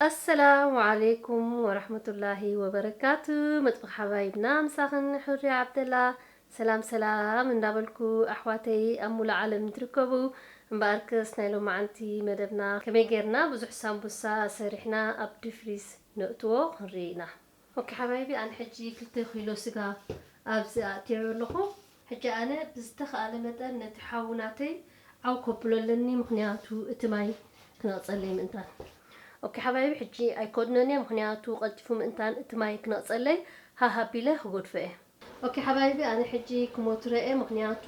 ኣሰላሙ ዓለይኩም ወራህመቱላሂ ወበረካቱ። መጥበኽ ሓባይብና ምሳኽን፣ ሕሪ ዓብደላ። ሰላም ሰላም እንዳበልኩ፣ ኣሕዋተይ ኣብ ሙሉእ ዓለም ትርከቡ፣ እምበኣርከስ ናይ ሎማዓንቲ መደብና ከመይ ጌርና ብዙሕ ሳምቡሳ ሰሪሕና ኣብ ድፍሪስ ነእትዎ ክንርኢ ኢና። ኦኬ ሓባይቢ፣ ኣነ ሕጂ ክልተ ኪሎ ስጋ ኣብዚ ኣእትዮ ኣለኹ። ሕጂ ኣነ ብዝተኻእለ መጠን ነቲ ሓዊ ናተይ ዓው ከብሎ ኣለኒ፣ ምኽንያቱ እቲ ማይ ክነቕጸለይ ምእንታን። ኦኬ ሓባይቢ፣ ሕጂ ኣይኮድኖን እየ፣ ምኽንያቱ ቀልጢፉ ምእንታን እቲ ማይ ክነቕጸለይ ሃህ ኣቢለ ክጎድፎ እየ። ኦኬ ሓባይቢ፣ ኣነ ሕጂ ክሞትረ እየ፣ ምኽንያቱ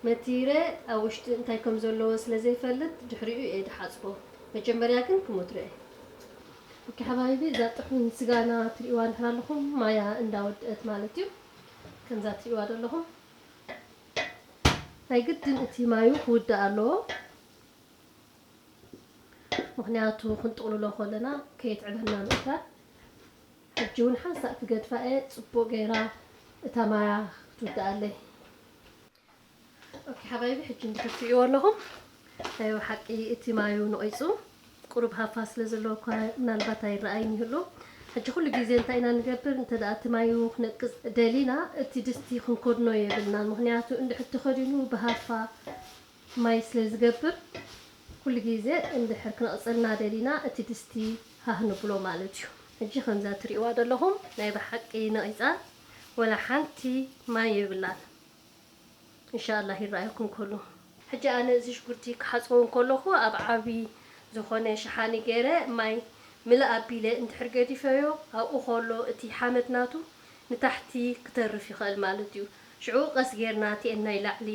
መቲረ ኣብ ውሽጢ እንታይ ከም ዘለዎ ስለ ዘይፈልጥ ድሕሪኡ እየ ድሓጽቦ። መጀመርያ ግን ክሞትረ እየ። ኦኬ ሓባይቢ፣ እዛ ጥሑን ስጋና ትሪእዋ እንድሕር ኣለኹም፣ ማያ እንዳወድአት ማለት እዩ። ከምዛ ትሪእዋ ዘለኹም፣ ናይ ግድን እቲ ማዩ ክውዳእ ኣለዎ። ምኽንያቱ ክንጥቕልሎ ከለና ከየትዕበና ምእንታን። ሕጂ እውን ሓንሳእ ክገድፋ እየ፣ ጽቡቕ ገይራ እታ ማያ ክትውድኣለይ። ኦኬ ሓባይቢ፣ ሕጂ እንድሕር ትሪእዎ ኣለኹም፣ ናይ ብሓቂ እቲ ማዩ ነቒጹ፣ ቁሩብ ሃፋ ስለ ዘለዎ እኳ ምናልባት ኣይረኣይን ይህሉ። ሕጂ ኩሉ ግዜ እንታይ ኢና ንገብር፣ እንተ ደኣ እቲ ማዩ ክነቅጽ ደሊና፣ እቲ ድስቲ ክንኮድኖ የብልናን። ምኽንያቱ እንድሕር ተኸዲኑ ብሃፋ ማይ ስለ ዝገብር፣ ኩሉ ግዜ እንድሕር ክነቕጸልና ደሊና፣ እቲ ድስቲ ሃህ ንብሎ ማለት እዩ። ሕጂ ከምዛ ትሪእዋ ዘለኹም፣ ናይ ብሓቂ ነቒጻ፣ ወላ ሓንቲ ማይ የብላን። ኢንሻላህ ይረኣየኩም ከሎ። ሕጂ ኣነ እዚ ሽጉርቲ ክሓጽቦ እንከለኹ ኣብ ዓቢ ዝኾነ ሸሓኒ ገይረ ማይ ምልእ ኣቢለ እንድሕር ገዲፈዮ፣ ኣብኡ ከሎ እቲ ሓመድ ናቱ ንታሕቲ ክተርፍ ይኽእል ማለት እዩ። ሽዑ ቀስ ጌርና እቲኤን ናይ ላዕሊ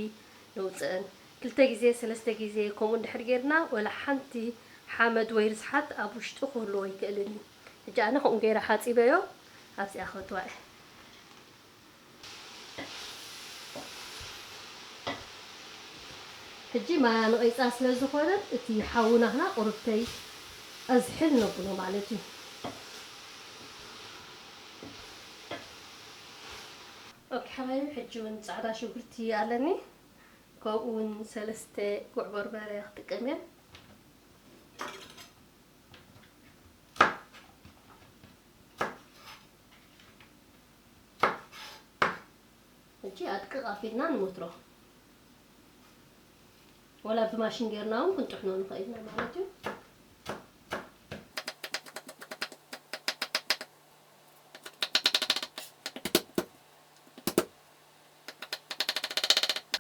ነውጽአን። ክልተ ግዜ፣ ሰለስተ ግዜ ከምኡ እንድሕር ጌርና፣ ወላ ሓንቲ ሓመድ ወይ ርስሓት ኣብ ውሽጡ ክህልዎ ኣይክእልን እዩ። ሕጂ ኣነ ከምኡ ገይረ ሓጺበዮ፣ ኣብዚኣ ከእትዋ እየ። ሕጂ ማያ ነቒጻ ስለ ዝኾነት፣ እቲ ሓዊ ናህና ቁሩብተይ ኣዝሕል ነብሎ ማለት እዩ። ኦኬ ሓባይቢ፣ ሕጂ እውን ጻዕዳ ሽጉርቲ ኣለኒ፣ ከምኡ እውን ሰለስተ ጉዕ በርበረ ክጥቀም እየ። ሕጂ ኣድቅቕ ኣቢልና ንሞትሮ። ወላ ብማሽን ጌርና እውን ክንጥሕኖ ንኽእል ኢና ማለት እዩ።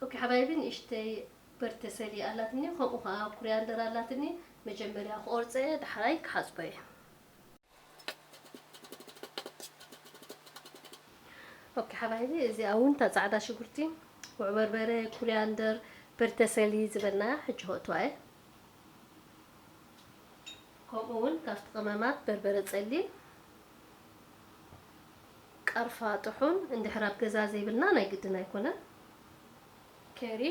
ኦኬ ሓባይቢ፣ ንእሽተይ በርተሰሊ ኣላትኒ፣ ከምኡ ኸዓ ኩሪያንደር ኣላትኒ። መጀመርያ ክቆርጸ እየ፣ ዳሕራይ ክሓጽቦ እየ። ኦኬ ሓባይቢ፣ እዚኣ እውን እታ ጻዕዳ ሽጉርቲ፣ ጉዕ በርበረ፣ ኩሪያንደር፣ በርተሰሊ ዝበልናያ ሕጂ ከእትዋ እየ። ከምኡ እውን ካብቲ ቀመማት በርበረ ጸሊም፣ ቀርፋ ጥሑን እንድሕር ኣብ ገዛ ዘይብልና ናይ ግድን ኣይኮነን። ከሪ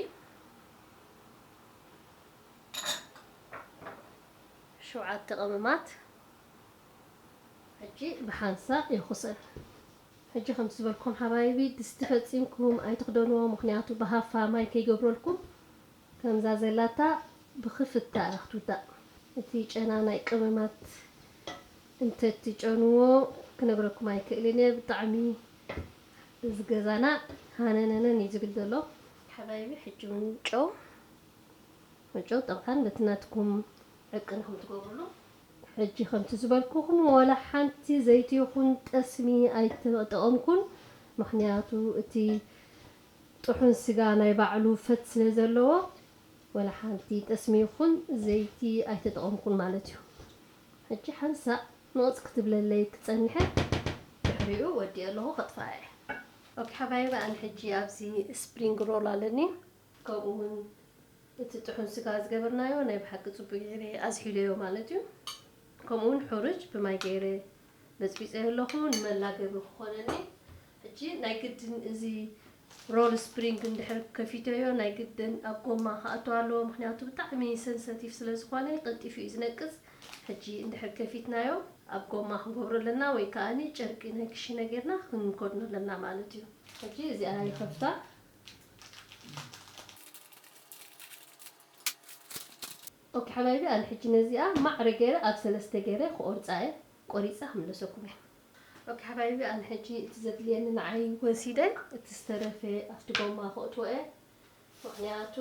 ሸውዓተ ቀመማት ሕጂ ብሓንሳእ ይኹሰን። ሕጂ ከምቲ ዝበልኩም ሓባይቢ ድስቲ ፈጺምኩም ኣይትኽደንዎ፣ ምኽንያቱ ብሃፋ ማይ ከይገብረልኩም ከምዛ ዘላታ ብኽፍታ እያ ክትውዳእ። እቲ ጨና ናይ ቀመማት እንተትጨንዎ ክነግረኩም ኣይክእልን እየ። ብጣዕሚ እዚ ገዛና ሃነነነን እዩ ዝብል ዘሎ። ሓባይቢ ሕጂ እውን ጨው፣ ጨው ጠብዓን በቲ ናትኩም ዕቅን ከም ትገብሩሉ። ሕጂ ከምቲ ዝበልኩኹም ወላ ሓንቲ ዘይቲ ይኹን ጠስሚ ኣይተጠቐምኩን። ምኽንያቱ እቲ ጥሑን ስጋ ናይ ባዕሉ ፈት ስለ ዘለዎ፣ ወላ ሓንቲ ጠስሚ ይኹን ዘይቲ ኣይተጠቐምኩን ማለት እዩ። ሕጂ ሓንሳእ ንቕጽ ክትብለለይ ክጸንሐ፣ ድሕሪኡ ወዲኤ ኣለኹ፣ ከጥፍኣ እየ። ኦኬ ሓባይቢ፣ ኣነ ሕጂ ኣብዚ ስፕሪንግ ሮል ኣለኒ፣ ከምኡ እውን እቲ ጥሑን ስጋ ዝገበርናዮ ናይ ብሓቂ ጽቡቕ ገይረ ኣዝሒለዮ ማለት እዩ። ከምኡ እውን ሕሩጭ ብማይ ገይረ በጽቢጸዮ ኣለኹ፣ ንመላገቢ ክኾነኒ። ሕጂ ናይ ግድን እዚ ሮል ስፕሪንግ እንድሕር ከፊተዮ ናይ ግድን ኣብ ጎማ ክኣቱ ኣለዎ፣ ምኽንያቱ ብጣዕሚ ሰንሰቲቭ ስለ ዝኾነ ቀልጢፉ እዩ ዝነቅጽ። ሕጂ እንድሕር ከፊትናዮ ኣብ ጎማ ክንገብሮ ኣለና፣ ወይ ከኣኒ ጨርቂ ናይ ክሽነ ጌርና ክንከድኖ ኣለና ማለት እዩ። ሕጂ እዚኣ ይኸፍታ። ኦኬ ሓባይቢ፣ ኣነ ሕጂ ነዚኣ ማዕረ ገይረ ኣብ ሰለስተ ገይረ ክቆርጻ እየ። ቆሪጻ ክምለሰኩም እየ። ኦኬ ሓባይቢ፣ ኣነ ሕጂ እቲ ዘድልየኒ ንዓይ ወሲደ፣ እቲ ዝተረፈ ኣብቲ ጎማ ከእትዎ እየ። ምኽንያቱ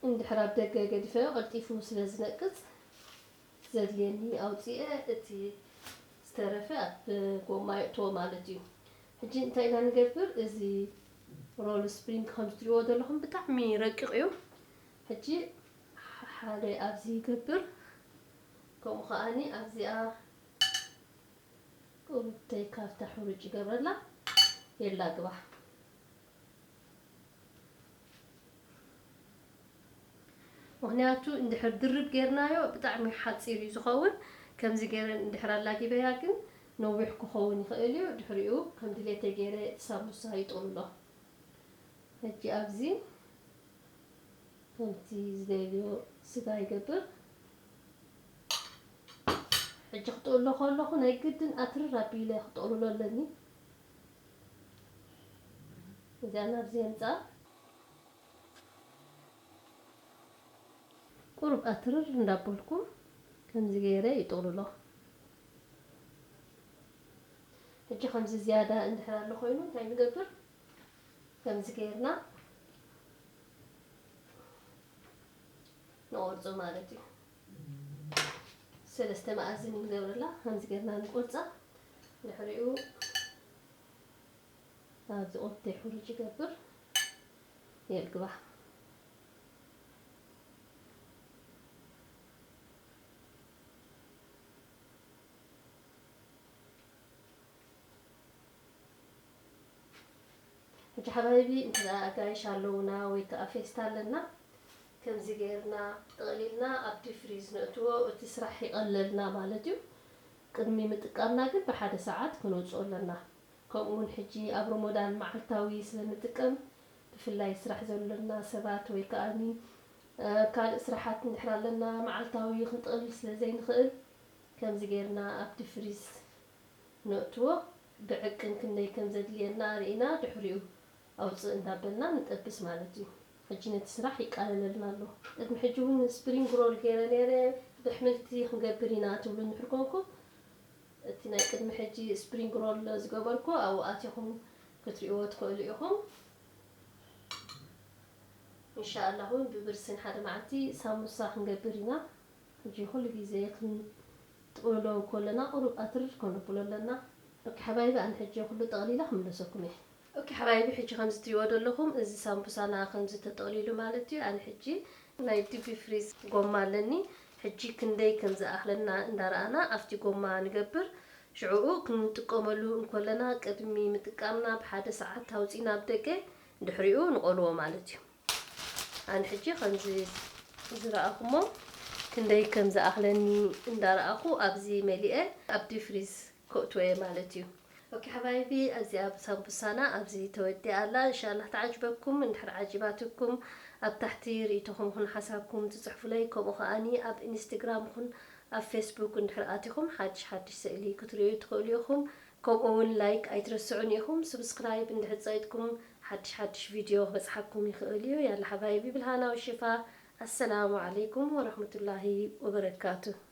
እንድሕር ኣብ ደገ ገዲፈዮ ቀልጢፉ ስለ ዝነቅጽ፣ ዘድልየኒ ኣውጺኤ እቲ ዝተረፈ ኣብ ጎማ የእትዎ ማለት እዩ። ሕጂ እንታይ ኢና ንገብር? እዚ ሮል ስፕሪንግ ከም ትሪእዎ ዘለኹም ብጣዕሚ ረቂቕ እዩ። ሕጂ ሓደ ኣብዚ ይገብር፣ ከምኡ ከኣኒ ኣብዚኣ ቁርብተይ ካብታ ሕሩጭ ይገብረላ የላግባ። ምኽንያቱ እንድሕር ድርብ ጌርናዮ ብጣዕሚ ሓፂር እዩ ዝኸውን። ከምዚ ገይረ እንድሕር ኣላጊበያ ግን ነዊሕ ክኸውን ይኽእል እዩ። ድሕሪኡ ከም ድሌተይ ገይረ እቲ ሳምቡሳ ይጥቕልሎ። ሕጂ ኣብዚ ከምቲ ዝደልዮ ስጋ ይገብር። ሕጂ ክጥቕሎ ከለኹ ናይ ግድን ኣትርር ኣቢለ ክጥቕልሎ ኣለኒ። እዚኣ ናብዚ የምፅኣ። ቁሩብ ኣትርር እንዳበልኩም ከምዚ ገይረ ይጥቕልሎ። ሕጂ ከምዚ ዝያዳ እንድሕር ኣሎ ኮይኑ እንታይ ንገብር? ከምዚ ገይርና ንቆርጾ ማለት እዩ። ሰለስተ መኣዝን ንገብረላ፣ ከምዚ ገይርና ንቆርጻ። ድሕሪኡ ኣብዚ ቁርብተይ ሕሩጭ ይገብር፣ የልግባ። ሕጂ ሓባይቢ፣ እንተ ደኣ ኣጋይሽ ኣለዉና ወይ ከኣ ፌስታ ኣለና፣ ከምዚ ጌርና ጠቕሊልና ኣብ ዲፕ ፍሪዝ ነእትዎ፣ እቲ ስራሕ ይቐለልና ማለት እዩ። ቅድሚ ምጥቃምና ግን ብሓደ ሰዓት ክነውጽኦ ኣለና። ከምኡ እውን ሕጂ ኣብ ሮሞዳን መዓልታዊ ስለ ንጥቀም፣ ብፍላይ ስራሕ ዘሎና ሰባት ወይ ከኣኒ፣ እ፣ ካልእ ስራሓት እንድሕር ኣለና፣ መዓልታዊ ክንጥቕልል ስለ ዘይንኽእል፣ ከምዚ ጌርና ኣብ ዲፕ ፍሪዝ ነእትዎ፣ ብዕቅን ክንደይ ከም ዘድልየና ርኢና፣ ድሕሪኡ ኣውፅእ እንዳበልና ንጠብስ ማለት እዩ። ሕጂ ነቲ ስራሕ ይቃለለልና ኣሎ። ቅድሚ ሕጂ እውን ስፕሪንግ ሮል ገይረ ነይረ፣ ብኣሕምልቲ ክንገብር ኢና ትብሉ እንድሕር ኮንኩም፣ እቲ ናይ ቅድሚ ሕጂ ስፕሪንግ ሮል ዝገበርኩ ኣብኡ ኣቲኹም ክትርእይዎ ትኽእሉ ኢኹም። ኢንሻኣላህ እውን ብብርስን ሓደ መዓልቲ ሳሙሳ ክንገብር ኢና። ሕጂ ኩሉ ግዜ ክንጥቕልሎ ከለና ቁሩብ ኣትርር ከነብሎ ኣለና። ኦኬ ሓባይቢ፣ ኣነ ሕጂ ኩሉ ጠቕሊለ ክምለሰኩም እየ። ኦኬ ሓባይቢ፣ ሕጂ ከምዚ ትሪእዎ ዘለኹም እዚ ሳምቡሳና ከምዚ ተጠቕሊሉ ማለት እዩ። ኣነ ሕጂ ናይ ዲፕ ፍሪዝ ጎማ ኣለኒ። ሕጂ ክንደይ ከም ዝኣኽለና እንዳረኣና ኣብቲ ጎማ ንገብር። ሽዑኡ ክንጥቀመሉ እንከለና ቅድሚ ምጥቃምና ብሓደ ሰዓት ኣውፂእና ኣብ ደገ፣ ድሕሪኡ ንቆልዎ ማለት እዩ። ኣነ ሕጂ ከምዚ ዝረኣኹሞ ክንደይ ከም ዝኣኽለኒ እንዳረኣኹ ኣብዚ መሊኤ ኣብ ዲፕ ፍሪዝ ከእትዎ እየ ማለት እዩ። ኦኬ ሓባይቢ፣ እዚኣ ሳምቡሳና ኣብዚ ተወዲኣ ኣላ። እንሻላህ ተዓጅበኩም። እንድሕር ዓጂባትኩም ኣብ ታሕቲ ርእይቶኹም ይኹን ሓሳብኩም ትጽሕፉለይ። ከምኡ ከኣኒ ኣብ ኢንስትግራም ይኹን ኣብ ፌስቡክ እንድሕር ኣቲኹም ሓድሽ ሓድሽ ስእሊ ክትርእዩ ትኽእሉ ኢኹም። ከምኡ እውን ላይክ ኣይትረስዑን ኢኹም። ስብስክራይብ እንድሕር ጸቂጥኩም ሓድሽ ሓድሽ ቪድዮ ክበጽሓኩም ይኽእል እዩ። ያላ ሓባይቢ፣ ብልሃና ወሽፋ። ኣሰላሙ ዓለይኩም ወረሕመቱላሂ ወበረካቱ።